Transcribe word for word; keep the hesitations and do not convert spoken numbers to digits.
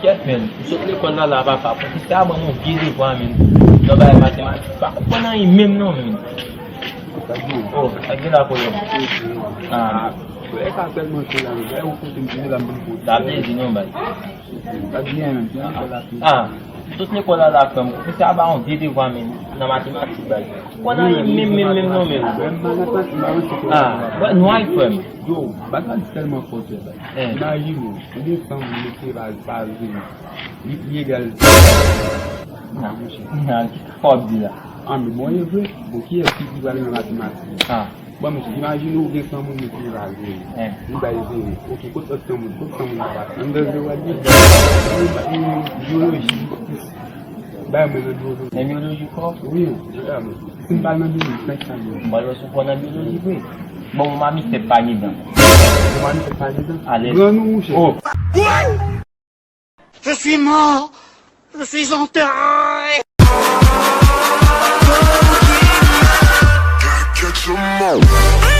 Kèt, men, m sot lekòl la, la, papa. Pwofesè a ban m yon vye devwa, men. Nan bagay matematik, pa konprann anyen menm, non, men. Oh, sa gen la, kolonn? Ah. Sa plezi, non, bay. Ah, tout lekòl la, la, frè m. Pwofesè a ba yon vye devwa, men, nan matematik, bay. Konprann anyen menm, menm, menm, non, men. Ah, wè, nou al, frè m. Yo, bagay tèlman fò, frè, bay. Imajine w, ou gen san moun, mesye, pa, pa vini. Li pi egal. Nan, nan, kisa w ap di la? Ah, men bon, e vre. Bon, kiyès ki, ki pral nan matematik? Ah. Bon, mesye, imajine ou gen san moun, mesye, pa vini. Li bay zewo. Ok, kot lòt san moun? Kot san moun nan pase? Anndan zewo a di. Biyoloji. Bay mwen nan biyoloji. Nan biyoloji kò? Wi, wi. Si m pa nan biyoloji, nan ki sa m ye? M pral wè si w fò nan biyoloji vre. Bon, mamifè pa gen dan. Bon, mamifè pa gen dan? Alèz. Grann ou, mouche. Oh. Je suis mort. Je suis enterré. Catch 'em all.